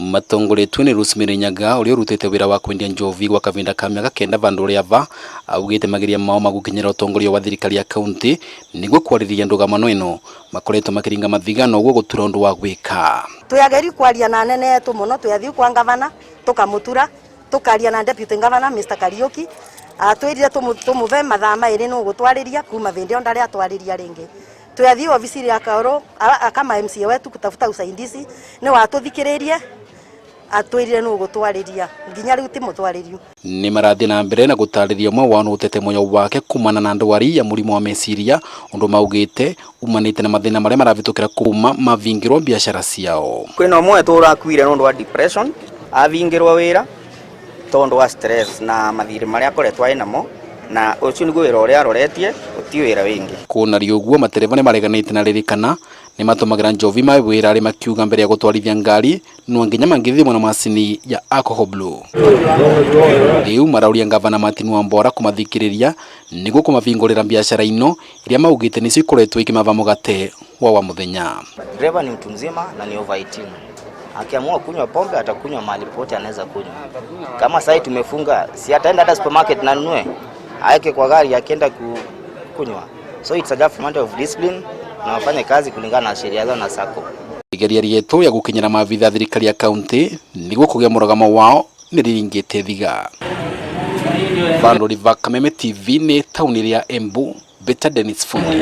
Matongoretwe ni Rosemary Nyaga uria urutite wira wa kwendia njovi gwa kavinda ka miaka kenda vandu ria va augite mageria mao magukinyira utongoria wa thirikari ya kaunti niguo kwaririria ndugamano ino makoretwo makiringa mathiga na uguo gutura undu wa gwika. Tuyageri kwaria na anene etu muno, tuyathii kwa ngavana tukamutura, tukaria na deputy governor Mr Kariuki, atwirire tumuve mathaa mairi nugutwariria kuma vindi iyo ndari atwariria ringi. Tuyathii ofisi ya Kauru kama MCA wetu kutafuta usaidizi, ni watuthikiririe atwirire nugutwariria nginya riu ti mutwaririu. Ni marathie na mbere na gutariria umwe wao nutete moyo wake kumana na ndwari ya murimu wa meciria undu maugite umanite na mathina maria maravitukira kuma mavingirwo biashara ciao. Kwina umwe turakuire nundu wa depression, avingirwo wira tondu wa stress na mathiri maria akoretwo ai namo, na ucio niguo wira uria aroretie uti wira wingi. Kunaria uguo matereba ni mareganite na ririkana ni matumagira njovi ma wira ari makiuga mbere ya gutwarithia ngari no nginya mangithimwo na macini ya alcohol blue. Riu marauria ngavana Martin Wambora kumathikiriria niguo kumavingurira biashara ino iria maugite nicio ikoretwo ikimava mugate wa muthenya. Dereva ni mtu mzima na ni over 18. Akiamua kunywa pombe atakunywa mahali popote anaweza kunywa. Kama sasa tumefunga, si ataenda hata supermarket na anunue, aeke kwa gari akienda kunywa. So it's a just matter of discipline na wafanye kazi kulingana na sheria zao na sako. Igeria rietu ya gukinyira maabitha thirikari ya kaunti niguo kugia murugamo wao ni riringite thiga. Vandu riva Kameme TV ni tauni ya Embu, Beta Dennis Fundi.